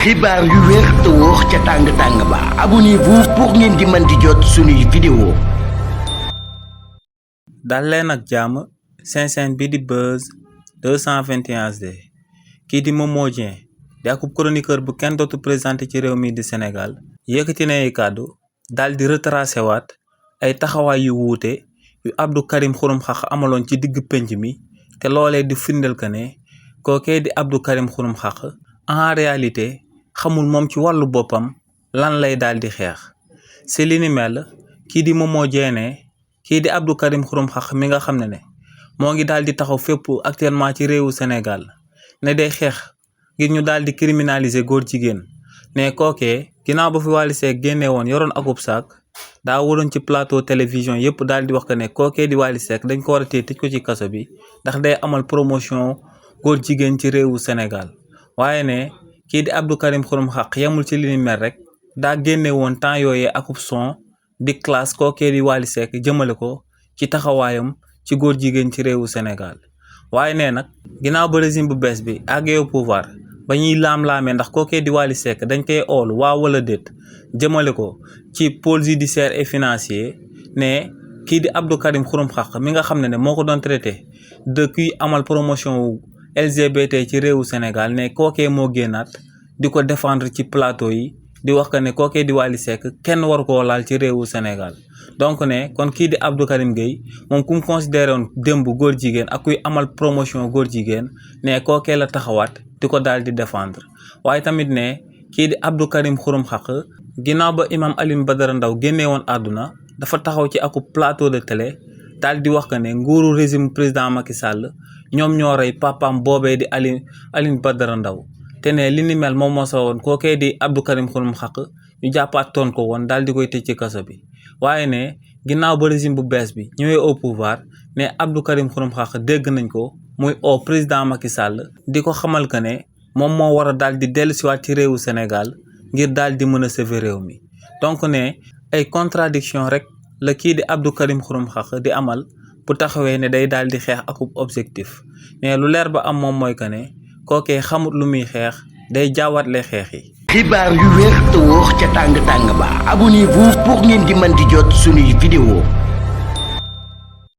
xibaar yu wér te wóor ca tàng ba abonnez-vous pour ngeen di mën di jot suñuy vidéo. dal leen ak jàmm seen bi di Buzz 221 HD kii di Momo Dieng di akub chroniqueur bu kenn dootu présenté ci réew mi di Sénégal yëkkati na ay kàddu daal di retracé waat ay taxawaay yu wuute yu Abdou Karim Xurum Xax amaloon ci digg penc mi te loolee di firndeel que ne kookee di Abdou Karim Xurum Xax en réalité xamul moom ci wàllu boppam lan lay daal di xeex si li ni mel kii di Momo Dieng ne kii di Abdou Karim Xurum Xax mi nga xam ne moo ngi daal di taxaw fépp actuellement ci réewu Sénégal ne day xeex ngir ñu daal di criminaliser góor jigéen ne kookee ginnaaw ba fi Wally Seck génne woon yoroon akub saak daa waroon ci plateau télévision yëpp daal di wax que ne kookee di Wally Seck dañ ko war a téye tëj ko ci kaso bi ndax day amal promotion góor jigéen ci réewu Sénégal waaye ne kii di Abdou Karim Xurum Xax yemul ci li ni mel rek daa génne woon temps yooyee akub son di classe kookee di Wally Seck jëmale ko ci taxawaayam ci góor jigéen ci réewu Sénégal waaye nee nag ginnaaw ba régime bu bees bi àggee au pouvoir ba ñuy laam-laamee ndax kookee di Wally Seck dañ koy oolu waaw wala déet jëmale ko ci pôle judiciaire et financier ne kii di Abdou Karim Xurum Xax mi nga xam ne moo ko doon traité de kuy amal promotion wu LGBT ci réewu Sénégal ne kookee moo génnaat di ko défendre ci plateau yi di wax que ne kookee di Wally Seck kenn waru koo laal ci réewu Sénégal donc ne kon kii di Abdou Karim Gueye moom ku mu considéré woon démb góor jigéen ak kuy amal promotion góor jigéen ne kookee la taxawaat di ko daal di défendre waaye tamit ne kii di Abdou Karim Xurum Xax ginnaaw ba imam Alioune Badara Ndao génnee woon àdduna dafa taxaw ci aku plateau de télé daal di wax que ne nguuru régime président Macky Sall ñoom ñoo rey papaam boobee di Alioune Badara Ndao te ne li ni mel moom moo sa woon kookee di Abdou Karim Xurum Xax ñu jàppaatoon ko woon daal di koy tëj ci kaso bi waaye ne ginnaaw ba régime bu bees bi ñëwee au pouvoir ne Abdou Karim Xurum Xax dégg nañ ko muy au président Macky Sall di ko xamal que ne moom moo war a daal di dellusiwaat ci réewu Sénégal ngir daal di mën a sauver réew mi donc ne ay contradiction rek la kii di Abdou Karim Xurum Xax di amal bu taxawee ne day daal di xeex akub objectif mais lu leer ba am moom mooy que ne kookee xamut lu muy xeex day jaawatle xeex yi. xibaar yu wér te wóor ca tàng ba abonnez-vous pour ngeen di mën di jot suñuy vidéo.